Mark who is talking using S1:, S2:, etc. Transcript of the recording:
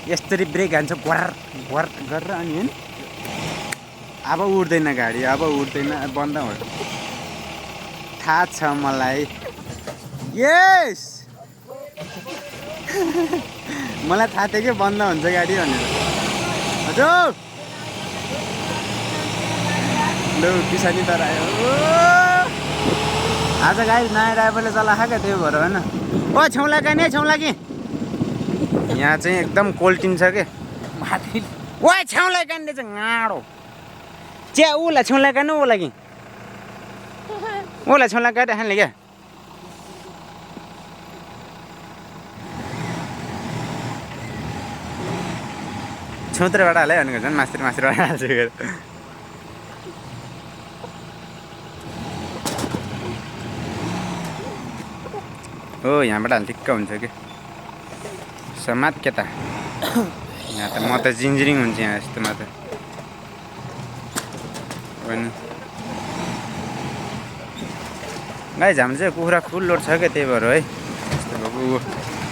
S1: यसरी ब्रेक हान्छ ग्वार ग्वार गरेर अनि हैन अब उड्दैन गाडी अब उड्दैन बन्द हुन्छ थाहा छ मलाई यस मलाई थाहा थियो कि बन्द हुन्छ गाडी भनेर हजुर लु किसानी तर आयो आज गाडी नयाँ ड्राइभरले चलाएको त्यही भएर होइन ओ छौला कि नै छौला कि यहाँ चाहिँ एकदम कोल्टिन्छ के माथि ओ छौला कान्ने चाहिँ गाडो च्या उला छौला कान्नु ओला कि ओला छौला काटे हाल्ने क्या छौत्रबाट हाल्यो भनेको झन् मास्तिरबाट हाल्छु हो यहाँबाट हाल ठिक्क हुन्छ कि समात के त यहाँ त म त जिन्जिरिङ हुन्छ यहाँ यस्तोमा त अनि गाइज हाम्रो चाहिँ कुखुरा फुल लोड छ क्या त्यही भएर है यस्तो भएको